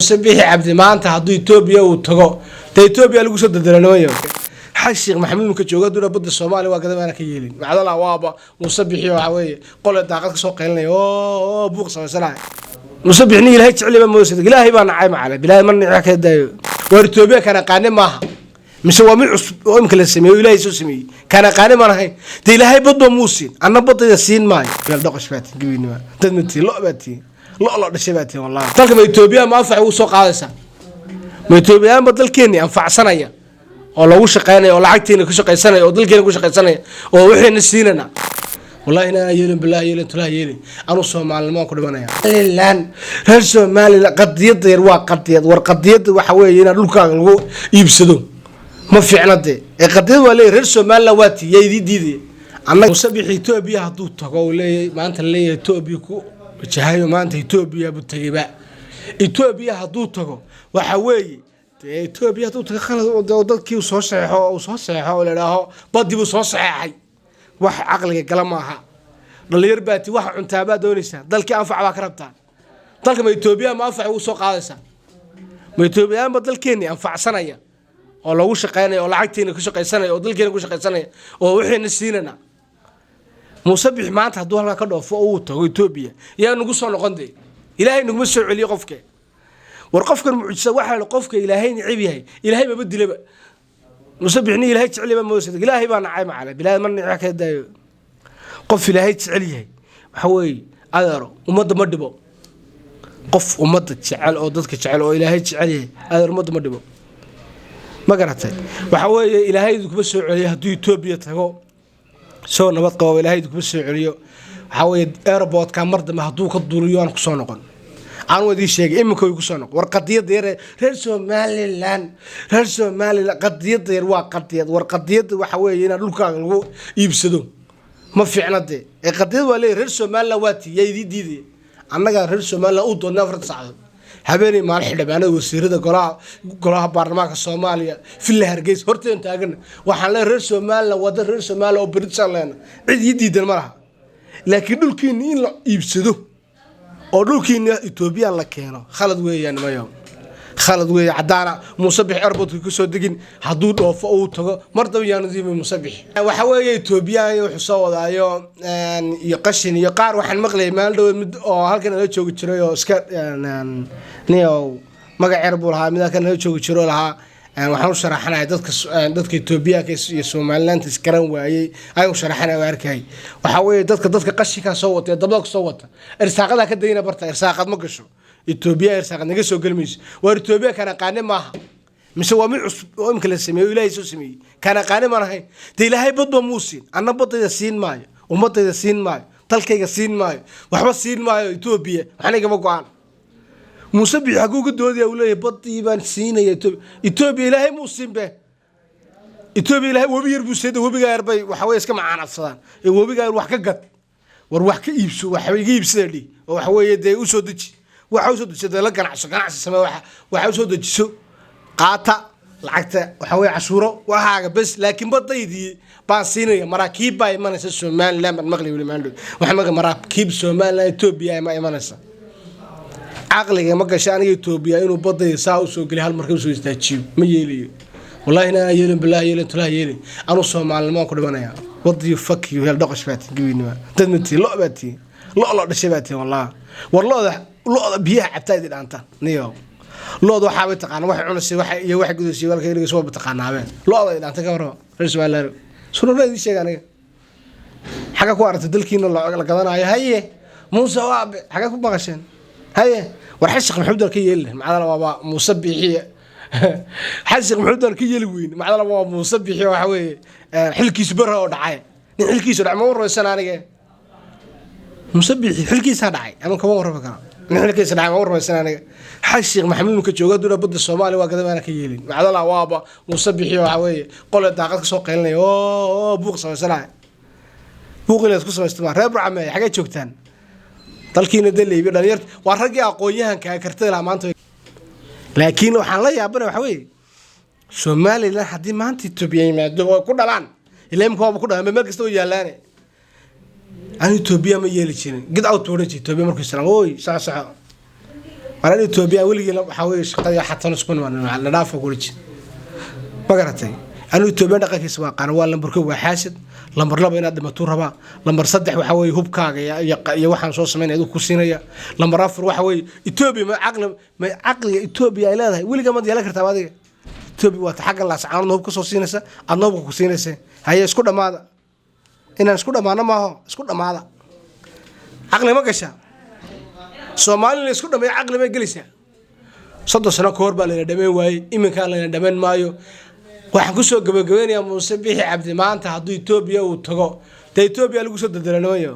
Muuse Bixi Cabdi maanta hadduu Etoobiya uu tago, dee Etoobiya lagu soo daldalanooyo. Xaj Sheekh Maxamuud marka jooga dura badda Soomaaliya waa gadamaana ka yeelin. Macdala waaba Muuse Bixi, waxa weeye qole daaqad ka soo qaylinaya oo buuq samaysanaya. Muuse Bixi nin Ilaahay jecel ba moosad, Ilaahay baa nacay macale bilaahi mar nica ka daayo. Waar Etoobiya kana qaane maaha, mise waa mid cusub oo imika la sameeyo, Ilaahay soo sameeyey? Kana qaane maan ahayn dee. Ilaahay badba muu siin, anna badayda siin maayo. Dhaqash baa tihin, gabiinima dad ma tihin, lo baa tihin, lo lo dhashay baa tihin wallahi. Dalka ma Etoobiya ma anfac ugu soo qaadaysaa? Ma Etoobiyaanba dalkeenni anfacsanaya oo lagu shaqaynaya oo lacagteena ku shaqaysanaya oo dalkeena ku shaqaysanaya oo waxayna siinana? Wallahi inaan yeelin, billahi yeelin, tulaha yeelin. Anuu Soomaalinimo ku dhimanaya. Somaliland, reer Somaliland, qadiyadda yar waa qadiyad. War qadiyadda waxa weeye inaa dhulkaaga lagu iibsado ma fiicna dee. Ee qadiyad waa leeyahy, reer Somaliland waa tii yaa idii diidaya. Annaga Muuse Bixi Etoobiya hadduu tago, uu leeyahay maanta, leeyahay Etoobiya ku wajahayo, maanta Etoobiya buu tegayba. Etoobiya hadduu tago, waxa weeye dee Etoobiya hadduu tago khalad oo dadkii uu soo saxeexo, uu soo saxeexo oo la idhaaho badii buu soo saxeexay, wax caqliga gala maaha. Dhalinyar baa ti, waxa cuntaa baa doonaysaa, dalkii anfac baa ka rabtaa. Dalka ma Etoobiya ma anfac ugu soo qaadaysaa? Ma Etoobiyaanba dalkeenni anfacsanaya oo lagu shaqaynaya oo lacagteena ku shaqaysanaya oo dalkeena ku shaqaysanaya oo waxayna siinana? Muuse Bixi maanta hadduu halkaa ka dhoofo oo uu tago Etoobiya, yaa nagu soo noqon dee? Ilaahay naguma soo celiyo qofke. War qofkan mucjisa waxaa la qofka Ilaahay necib yahay, Ilaahay maba dilaba. Muuse Bixi nin Ilaahay jecel ba moosad, Ilaahay baa nacay macale bilaahi mar nica ka daayo. Qof Ilaahay jecel yahay waxa weeye, adeero, ummadda ma dhibo. Qof ummadda jecel oo dadka jecel oo Ilaahay jecel yahay, adeer, ummadda ma dhibo. Ma garatay? Waxa weeye Ilaahay kuma soo celiyo hadduu Etoobiya tago soo nabad qabo. Ilaahay kuma soo celiyo. Waxaa weeye airportka mar dambe hadduu ka duuliyo aan kusoo noqon. Aan waa idiin sheegay, iminka way kusoo noqon. War qadiyadda yar, reer Somaliland, reer Somaliland, qadiyadda yar waa qadiyad. War qadiyadda waxa weeye inaa dhulkaaga lagu iibsado ma fiicna dee. Ee qadiyad waa leeyahy, reer Somaliland waa tii yaa idiin diidaya. Annagaa reer Somaliland u doodnay 4 saacadood habeenay maalin, xildhibaanada, wasiirada, golaha baarlamaanka Soomaaliya, Villa Hargeysa horteen taagana. Waxaan leeyahay reer Somaliland waa dad reer Somaliland oo beritaan leena, cid ii diidan ma laha. Laakiin dhulkiini in la iibsado oo dhulkiina Etoobiyaan la keeno khalad weeyaan, mayo, khalad weeye caddaana. Muuse Bixi airportka kasoo degin hadduu dhoofo uu tago mar daba yaanu diimi. Muuse Bixi waxa weeye Etoobiyaan wuxuu soo wadaayo iyo qashin iyo qaar. Waxaan maqlayay maalin dhow mid oo halkan nala joogi jiray oo iska nio magac yar buu lahaa, mid halkan nala joogi jiro lahaa waxaan u sharaxanaya dadka Etoobiyaanka iyo Somaliland iskaran waayey ayaan u sharaxanaya. Arkay waxaa weeye dadka qashinkaa soo wata ee dabada soo wata, irsaaqadaa ka dayna barta. Irsaaqad ma gasho Etoobiya, irsaaqad naga soo geli mayso. Waar Etoobiya kana qaane maaha, mise waa mid cusub oo imika la sameeyo, Ilaahay soo sameeyey? Kana qaane maan ahayn dee. Ilaahay badba muu siin, anna badayda siin maayo, ummadayda siin maayo, dalkayga siin maayo, waxba siin maayo Etoobiya. Waxna igama go-aan. Muuse Bixi xaguu ka doodaya? Uu leeyahay badii baan siinaya Etoobiya. Etoobiya Ilaahay muu siin be. Etoobiya Ilaahay webi yar buu seeda, webigaa yar bay waxa weye iska macaanadsadaan. Ee webigaa yar wax ka gad, war wax ka iibso, waxa iga iibsada dhi oo waxa weeye dee usoo deji, waxa usoo dejiso dee, la ganacso, ganacsi samee, waxa usoo dejiso, qaata lacagta, waxa weye cashuuro waxaaga bes. Laakiin badaydii baan siinaya, maraakiib baa imanaysa Somaliland baan maqlay weli maandhow. Waxaan maqlay maraakiib Somaliland Etoobiya ma imanaysa. Caqliga ma gasha aniga Etoobiya inuu badayda saa usoo geliy, hal marka usoo istaajiyo ma yeelayo. Wallahi inaan yeelin, billahi yeelin, tulaha yeelin. Anuu Soomaalinimo ku dhimanaya. What do you fuck you hell, dhaqash baa tihin, gabiinima dad ma tihin, lo baa tihin, lo lo dhashay baa tihin wallahi. War lo'da biyaha cabtaa idin dhaanta niyo. Lo'da waxaabay taqaana waxay cunaysay waxa iyo waxay gudaysay walka iliga soo taqaanaabeen. Lo'da ay dhaanta ka warrama reer Somaliland. Sunana idin sheega aniga, xagga ku aragtay dalkiina la gadanaayo. Haye Muuse waabe, xagga ku maqasheen? Haye, war Xashiq Maxamuud ka yeeli leh macdala waaba Muuse Biixiye. Xashiq Maxamuud ka yeeli weyn macdala waa Muuse Biixiye. Waxa weeye xilkiisu barra oo dhacay, nin xilkiisu dhacay ma warraysan. Aniga Muuse Biixi xilkiisaa dhacay ama kama warrami kara. Nin xilkiisa dhacay ma warraysan aniga. Xashiq Maxamuud marka jooga dura badda Soomaaliya waa gadamaana ka yeelin. Macdala waaba Muuse Biixi. Waxa weeye qole daaqad ka soo qaylinaya oo buuq samaysanaya, buuq inaad ku samaysto ma. Reer Burcameeye xagee joogtaan? Dalkiina dee dhalinyarta waa raggii aqoon-yahanka kartida lahaa maanta. Laakiin waxaan la yaabana waxa weeye Somaliland haddii maanta Etoobiya yimaado oo ku dhalaan, ilaa imika waaba ku dhalaan, meel kasta oo yaalaane. Aan Etoobiya ma yeeli jirin, get out buu odhan jiray Etoobiya markuu islaam oy soco soco. Maran Etoobiya weligii waxaa weeye shaqadii xatan isku na dhaafo kuriji, ma garatay? Anigu Etoobiya dhaqankiisa waa qaana. Waa lambar 1, waa xaasid. Lambar 2, inaad dhimatuu rabaa. Lambar 3, waxaa weeye hubkaaga iyo waxaan soo samaynaya aduu ku siinaya. Lambar 4, waxa weeye Etoobiya ma caqli, ma caqliga Etoobiya ay leedahay weligaa maad yeelan kartaa adiga? Etoobiya waa ta xagga Laascaanoodna hub ka soo siinaysa, adna hubka ku siinaysa. Haye, isku dhammaada. Inaan isku dhammaano maaho, isku dhammaada. Caqli ma gashaa? Soomaalina isku dhameeya, caqli may gelaysaa? 30 sano ka hor baa layna dhammayn waayey, iminkaa layna dhammayn maayo. Waxaan kusoo gabagabeynayaa, Muuse Bixi Cabdi maanta hadduu Etoobiya uu tago, dee Etoobiya lagu soo deldelanayo.